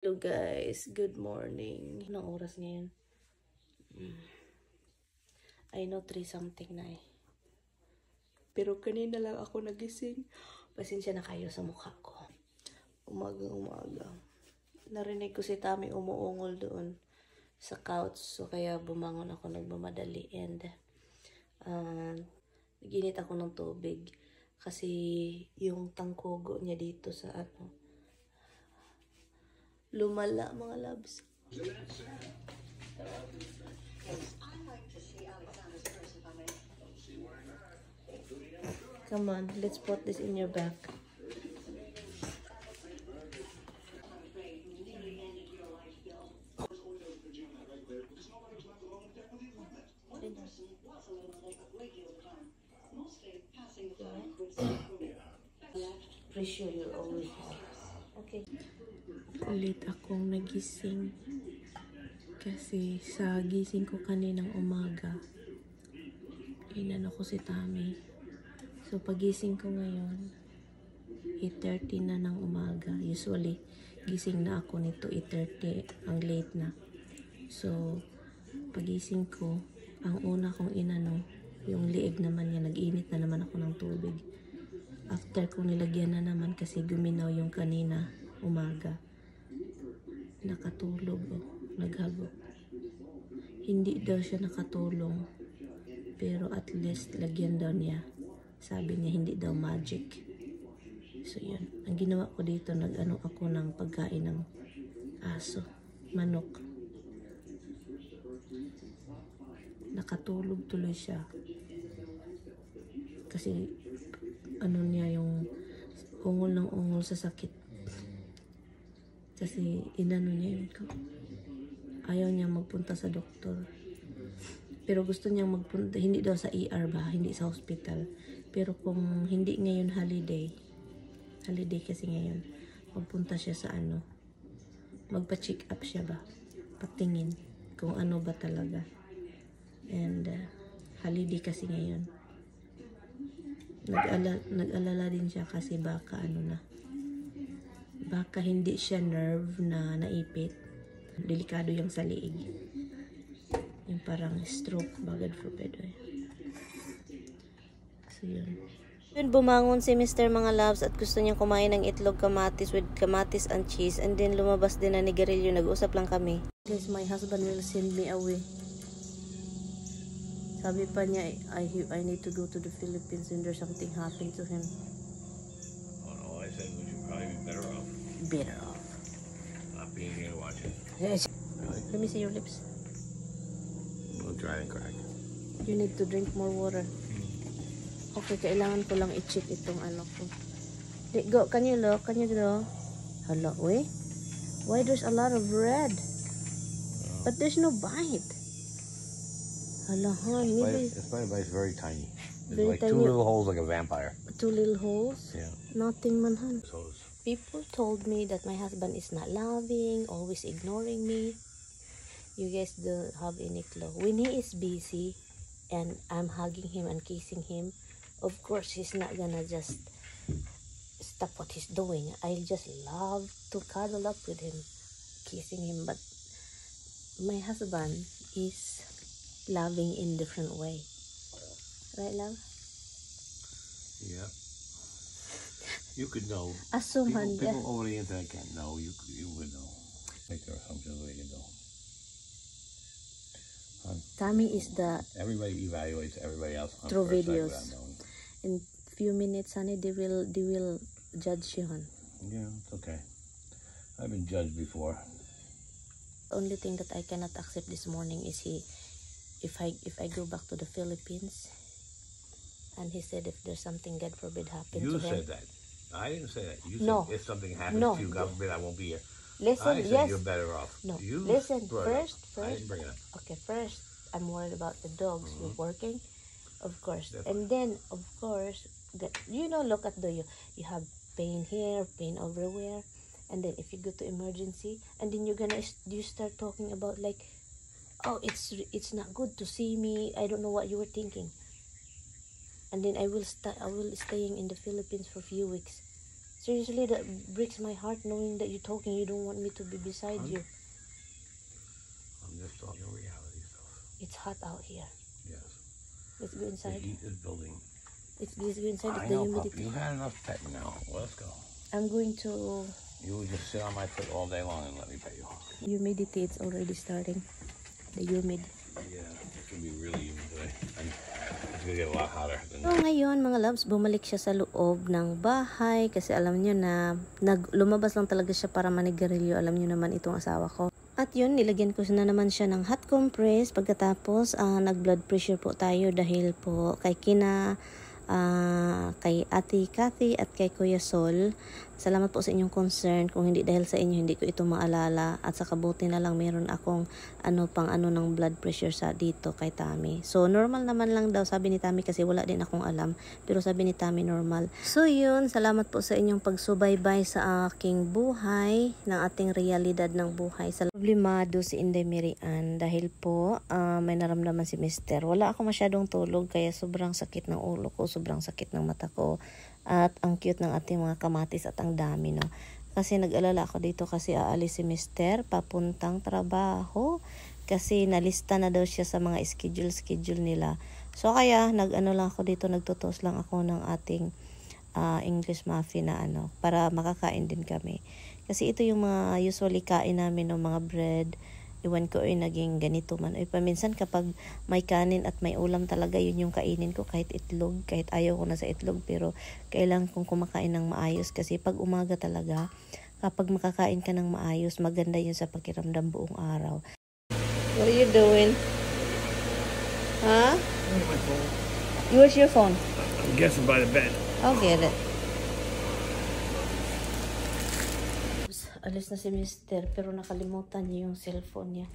Hello guys, good morning. Anong oras ngayon? I know 3 something na eh. Pero kanina lang ako nagising. Pasensya na kayo sa mukha ko. Umaga. Narinig ko si Tami umuungol doon sa couch. So kaya bumangon ako nagmamadali. And naginit ako ng tubig. Kasi yung tangkogo niya dito sa lumala mga loves. Come on, let's put this in your bag. Pressure you always have. Okay. Late akong nagising kasi sa gising ko kaninang umaga inano ko si Tami. So pagising ko ngayon 8:30 na ng umaga. Usually gising na ako nito 8:30, ang late na. So pagising ko, ang una kong inano, yung liig naman niya, nag-init na naman ako ng tubig. After kong nilagyan na naman kasi guminaw yung kanina umaga. Nakatulog naghabo. Hindi daw siya nakatulong, pero at least lagyan daw niya. Sabi niya hindi daw magic. So yun, ang ginawa ko dito, nag-ano ako ng pagkain ng aso, manok. Nakatulog tuloy siya kasi ano niya, yung ungol ng ungol sa sakit. Kasi inano niya yun ko. Ayaw niya magpunta sa doktor. Pero gusto niyang magpunta, hindi daw sa ER ba, hindi sa hospital. Pero kung hindi ngayon holiday kasi ngayon, magpunta siya sa magpa-check up siya ba, patingin kung ano ba talaga. And holiday kasi ngayon. Nag-alala din siya kasi baka baka hindi siya nerve na naipit. Delikado yung sa liig. Yung parang stroke, God forbid. So yun. Yun, bumangon si Mr. mga loves at gusto niyang kumain ng itlog kamatis with kamatis and cheese. And then lumabas din na ni Garillo. Nag-usap lang kami. Guys, my husband will send me away. Sabi pa niya, I need to go to the Philippines and there's something happened to him. Oh no, I said we should probably be better off. Better off. Not being here to watch it. Yes. Really? Let me see your lips. We'll try and crack. You need to drink more water. Okay, kailangan ko lang i-check itong ko. Go, can you look? Hello, wait. Why there's a lot of red? But there's no bite. Alahan, maybe. My bite's very tiny. There's Very like two tiny. little holes like a vampire. 2 little holes? Yeah. Nothing man, han. So People told me that my husband is not loving, always ignoring me. You guys don't have any clue. When he is busy and I'm hugging him and kissing him, of course he's not gonna just stop what he's doing. I just love to cuddle up with him, kissing him. But my husband is loving in different way. Right, love? yeah. You could know. Asuman People over the internet can't know. You would know. Make their assumptions what you can know. Tami is the Everybody evaluates everybody else on Through first sight videos. without knowing. in few minutes, honey, they will judge you, hon. Yeah, it's okay. I've been judged before. Only thing that I cannot accept this morning is if I go back to the Philippines and he said if there's something God forbid happen You to him. said that. I didn't say that. You No. said if something happens No. to you, God forbid, I won't be here. Listen, I said yes. you're better off. No, You listen, brought it up. first. I didn't bring it up. Okay, first, I'm worried about the dogs. We're working, of course. Definitely. And then, of course, look at you have pain here, pain everywhere. And then if you go to emergency, and then you start talking about like, oh, it's not good to see me. I don't know what you were thinking. And then I will staying in the Philippines for a few weeks. Seriously, that breaks my heart knowing that you're talking. You don't want me to be beside you. I'm just talking reality stuff. It's hot out here. Yes. Let's go The inside. heat is building. Let's go inside. I The know, pup. humidity. You've had enough petting now. Let's go. I'm going to. You would just sit on my foot all day long and let me pet you. Humidity. It's already starting. The humid. Yeah, it's gonna be really humid today. And it's gonna get a lot hotter than. So ngayon mga loves, bumalik siya sa loob ng bahay kasi alam niyo na lumabas lang talaga siya para manigarilyo. Alam niyo naman itong asawa ko. At yun, nilagyan ko na naman siya ng hot compress. Pagkatapos, nag-blood pressure po tayo dahil po kay kay Ate Cathy at kay Kuya Sol. Salamat po sa inyong concern. Kung hindi dahil sa inyo, hindi ko ito maalala. At sa kabuti na lang, meron akong ano ng blood pressure sa dito kay Tami. So, normal naman lang daw, sabi ni Tami kasi wala din akong alam. Pero sabi ni Tami, normal. So, yun. Salamat po sa inyong pagsubaybay sa aking buhay, ng ating realidad ng buhay. Problemado si Inday Mirian dahil po may naramdaman si Mister. Wala ako masyadong tulog kaya sobrang sakit ng ulo ko, sobrang sakit ng mata ko. At ang cute ng ating mga kamatis at ang dami, no? Kasi nag-alala ako dito kasi aalis si Mister papuntang trabaho. Kasi nalista na daw siya sa mga schedule nila. So kaya nag-ano lang ako dito, nagtutos lang ako ng ating English muffin na para makakain din kami. Kasi ito yung mga usually kain namin, no, mga bread. Iwan ko naging ganito man. Paminsan kapag may kanin at may ulam talaga, yun yung kainin ko kahit itlog. Kahit ayaw ko na sa itlog, pero kailangan kong kumakain ng maayos. Kasi pag umaga talaga, kapag makakain ka ng maayos, maganda yun sa pakiramdam buong araw. What are you doing? Huh? My phone. Where's your phone? I'm guessing by the bed. I'll get it. Alis na si Mister pero nakalimutan niya yung cellphone niya.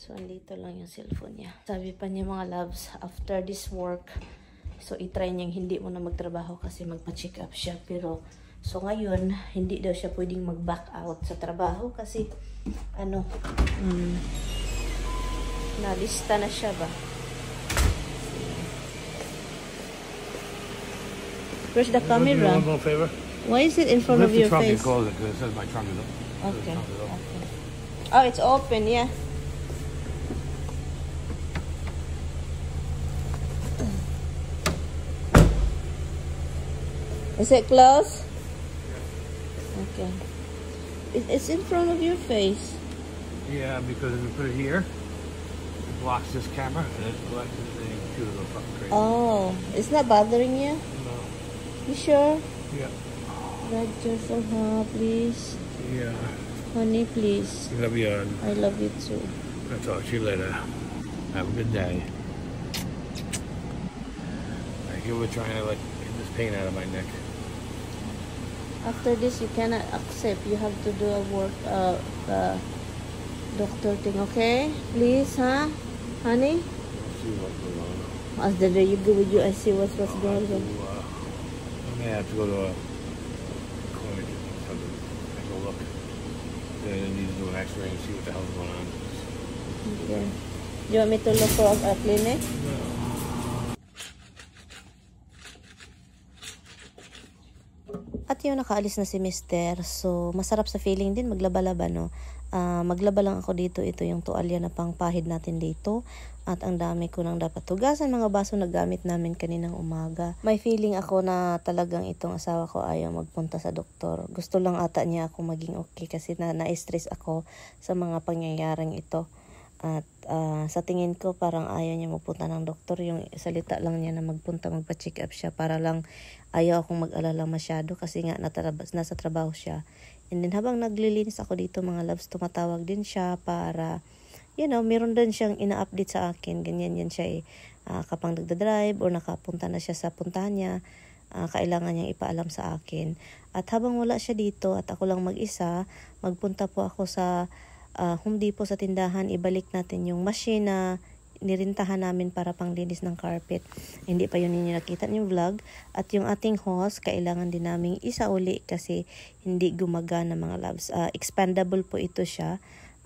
So, andito lang yung cellphone niya. Sabi pa niya mga loves, after this work, so itry niyang hindi mo na magtrabaho kasi magpa-check up siya. Pero, so ngayon, hindi daw siya pwedeng mag-back out sa trabaho kasi, nalista na siya ba? Where's the camera? Do me a favor? Why is it in front of your face? Lift the trunk and close it because it says my trunk is open. Okay. Okay. Oh, it's open, yeah. Is it closed? Okay. It's in front of your face. Yeah, because if we put it here, it blocks this camera and it blocks the computer goes fucking crazy. Oh, it's not bothering you? No. You sure? Yeah. Roger somehow, please. Yeah. Honey, please. Love you. I love you too. I'll talk to you later. Have a good day. Thank you for trying to get this pain out of my neck. After this, you cannot accept. You have to do a work, doctor thing, okay? Please, huh? Honey? See what's going on. As the day you go with you, I see what's going on. I may have to go to a clinic or something. Take a look. Then I need to do an x-ray and see what the hell's going on. Okay. Do you want me to look for a clinic? At yun, nakaalis na si Mister. So, masarap sa feeling din maglaba-laba, no? Maglaba lang ako dito. Ito yung tuwalya na pangpahid natin dito. At ang dami ko nang dapat tugasan. Mga baso na gamit namin kaninang umaga. May feeling ako na talagang itong asawa ko ayaw magpunta sa doktor. Gusto lang ata niya ako maging okay kasi na-stress ako sa mga pangyayaring ito. At sa tingin ko parang ayaw niya magpunta ng doktor. Yung salita lang niya na magpa-check up siya para lang ayaw akong mag-alala masyado kasi nga nasa trabaho siya. And then habang naglilinis ako dito mga loves, tumatawag din siya para, meron din siyang ina-update sa akin. Ganyan yan siya kapag nagdadrive or nakapunta na siya sa puntahan niya, kailangan niyang ipaalam sa akin. At habang wala siya dito at ako lang mag-isa, magpunta po ako sa Home Depot sa tindahan, ibalik natin yung machine na nirintahan namin para panglinis ng carpet. Hindi pa yun ninyo nakita yung vlog. At yung ating hose, kailangan din namin isauli kasi hindi gumagana mga loves. Expandable po ito siya.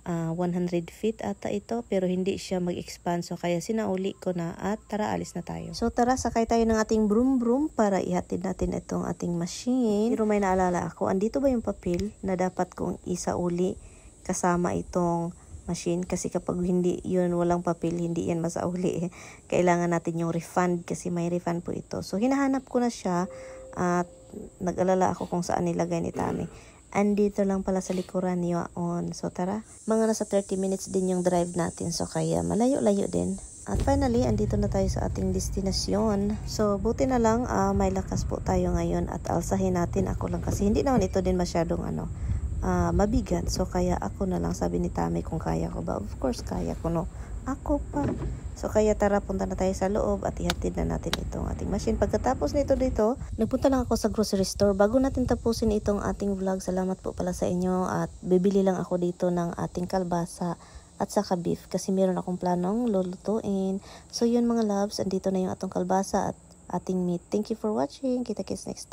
100 feet ata ito, pero hindi siya mag-expand. So kaya sinauli ko na at tara, alis na tayo. So tara, sakay tayo ng ating broom broom para ihatid natin itong ating machine. Pero may naalala ako, andito ba yung papel na dapat kong isauli kasama itong machine? Kasi kapag hindi yun, walang papel, hindi yan masauli. Kailangan natin yung refund kasi may refund po ito. So hinahanap ko na siya at nag-alala ako kung saan nilagay ni Tami. Andito lang pala sa likuran yun. So tara, mga nasa 30 minutes din yung drive natin. So kaya malayo-layo din. At finally, andito na tayo sa ating destinasyon. So buti na lang may lakas po tayo ngayon at alsahin natin ako lang. Kasi hindi naman ito din masyadong mabigat. So kaya ako na lang, sabi ni Tami kung kaya ko ba. Of course kaya ko, no. Ako pa. So kaya tara, punta na tayo sa loob at ihatid na natin itong ating machine. Pagkatapos nito dito, nagpunta lang ako sa grocery store. Bago natin tapusin itong ating vlog, salamat po pala sa inyo. At bibili lang ako dito ng ating kalbasa at saka beef. Kasi meron akong planong lulutuin. So yun mga loves, andito na yung atong kalbasa at ating meat. Thank you for watching. Kita-kits next time.